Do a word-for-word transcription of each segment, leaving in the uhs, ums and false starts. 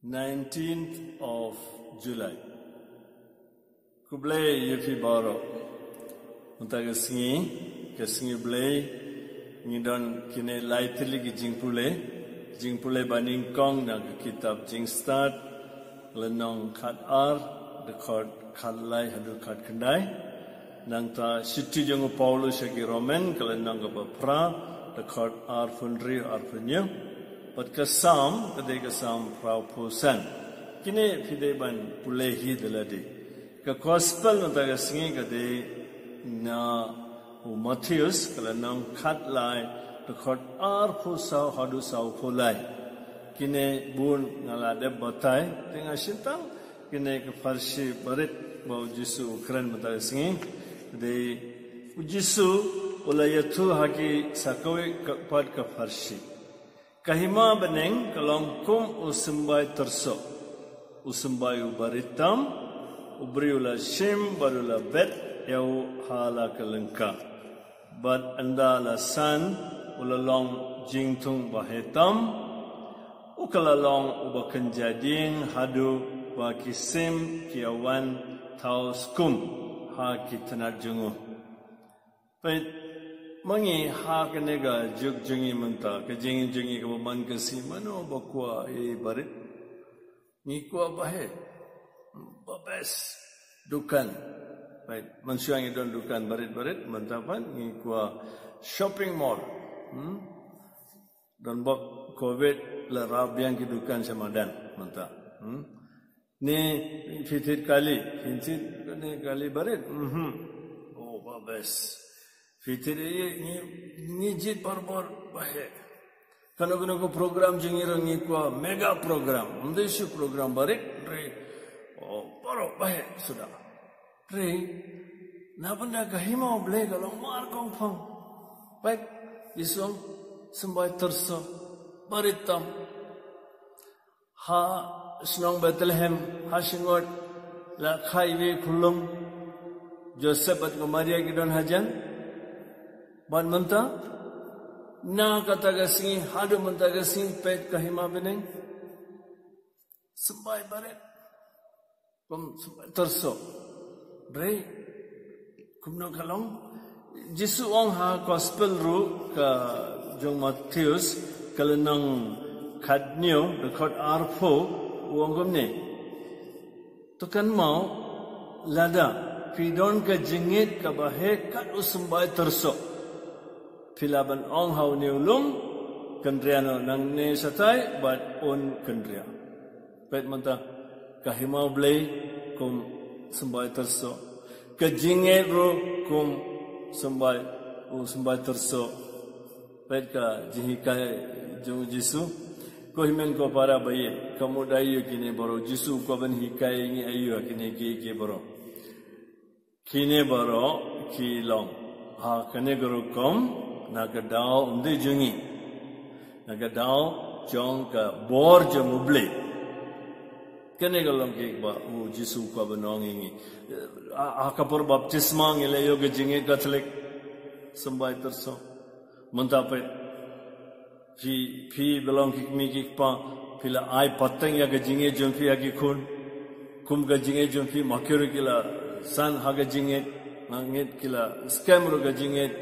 nineteenth of July. Khublei ïa phi baroh. Mynta ka sngi, ka sngi Blei, ngi don kine lai tylli ki jingpule, jingpule ba nyngkong na ka kitab Jingstad, lynnong khat ar, dkhot khat lai haduh khat khyndai. Nangta shithi jong u Paulus sha ki Roman, ka lynnong kaba phra, dkhot arphew hynriew, arphew hynñiew. Bad ka Salm, ka dei ka Salm phraphew san. Kine phi dei ban pule hi da lade. Ka Gospel mynta ka sngi ka dei na u Mathaios, ka lynnong khat lai, dkhot arphew saw haduh sawphew lai. Kine bun nga la dep batai, te nga shim tang kine ki pharshi barit ba u Jisu u kren mynta ka sngi. Dei u Jisu u la ïathuh ha ki sa kawei ka pat ka pharshi. Ka hima bneng ka long kum u symbai tyrso, u symbai u barit tam, u briew u la shim bad u la bet ïa u ha la ka lyngkha. Bad ynda la san u la long jingthung ba heh tam, u ka la long uba kynja dieng haduh ba ki sim ki ïa wan thaw skum ha ki tnat jong u. Peit, ma ngi ha kane ka juk jong ngi mynta, ka jingim jong ngi kaba man ka sngi, mano ba kwah ïa barit? Ngi kwah ba heh, ba best dukan. Peit, mynshuwa ngi don dukan barit-barit, mynta pat ngi kwah shopping mall. Hmm? Don bok covid la rap biang ki dukan sha madan mynta. Hmm? Ni phi thied kali, phin thied kane kali barit. Mhm. Oh, ba best. Phi thied ïa ngi, ngi jied barabor ba heh. Kano kano ka program jong ngi ruh ngi kwah mega program. Ym dei shu program barit, hynrei, oh, baroh ba heh suda. Hynrei na bynta ka hima u Blei ka long mar kongpong. Peit, Jisu symbai tyrso, barit tam. Ha shnong Bethlehem, ha shnong la kha iwei i khyllung, Joseph bad ka Maria ki don hajan. Bad mynta, na kata ka sngi haduh mynta ka sngi, peit ka hima bneng symbai barit. Kum symbai tyrso. Hynrei kumno ka long? Jisu ong ha Gospel ruh ka jong Mathaios, ka lynnong khathynñiew, dkhot arphew, u ong kumne. To kynmaw, lada phi don ka jingngeit kaba heh kat u symbai tyrso, phi lah ban ong ha une u lum, kynriah noh nangne shatai, bad un kynriah. Peit mynta, ka hima u Blei kum symbai tyrso, ka jingngeit ruh kum symbai, u symbai tyrso. Peit ka jinghikai jong u Jisu. Ko hynmen ko para ba ïeit, ka mut aïu kine baroh? U Jisu u kwah ban hikai ïa ngi aïu ha kine kiei kiei baroh? Kine baroh ki long ha kane ka rukom na ka daw, ym dei jong ngi, na ka daw jong ka bor jong u Blei. Kane ka long kiba u Jisu u kwah ban ong ïa ngi. Ha, ha ka por baptisma ngi la ïoh ka jingngeit Katholik, symbai tyrso. Mynta peit, phi, phi ba long ki kmie ki kpa, phi la ai pateng ïa ka jingngeit jong phi ha ki khun. Kum ka jingngeit jong phi, ma ki ruh ki la san ha ka jingngeit, ma ngeit ki la skhem ruh ka jingngeit.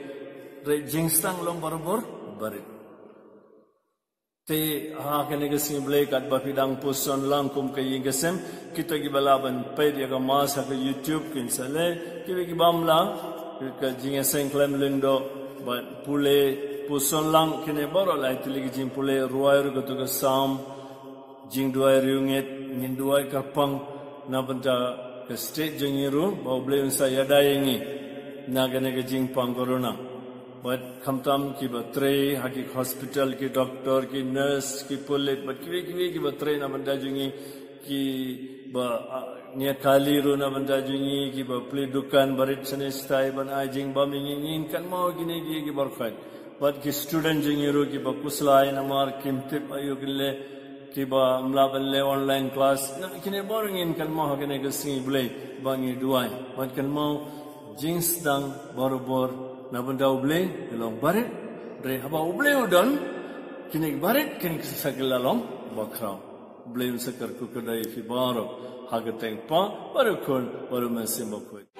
Hynrei jingsdang long barabor barit. Te ha kane ka sngi Blei, katba phi dang puson lang kum ka ïing ka sem, kita kiba lah ban peit ïa ka Mass ha ka YouTube kin sa leh, kiwei ki bym lah, ka jingïaseng khlem lyngdoh, bad pule, puson lang kine baroh, lai tylli ki jingpule, rwai ruh kato ka Salm, jingduwai riewngeit, ngin duwai kyrpang na bynta ka state jong ngi ruh, ba u Blei un sa ïada ïa ngi na kane ka jingpang corona. Bad khamtam kiba trei ha ki hospital, ki doktor, ki nurse, ki pulit, bad kiwei kiwei kiba trei na bynta jong ngi, kiba, ah, nia kali ruh na bynta jong ngi, kiba plie dukan barit shane shatai ban ai jingbam ïa ngi, ngin kynmaw kine ki, ki baroh. Bad ki student jong ngi ruh kiba khuslai namar kim tip aïu kin leh, kiba ym lah ban leh online class. Na kine baroh ngin kynmaw ha kane ka sngi Blei ba ngi duwai. Bad kynmaw jingsdang barabor na bynta u Blei ki long barit. Hynrei haba u Blei u don, kine barit kin sa kylla long bakhraw. Blei un sa kyrkhu kyrdoh ïa phi baroh ha ka kyrteng u Kpa bad u Khun bad u Mynsiem Bakhuid.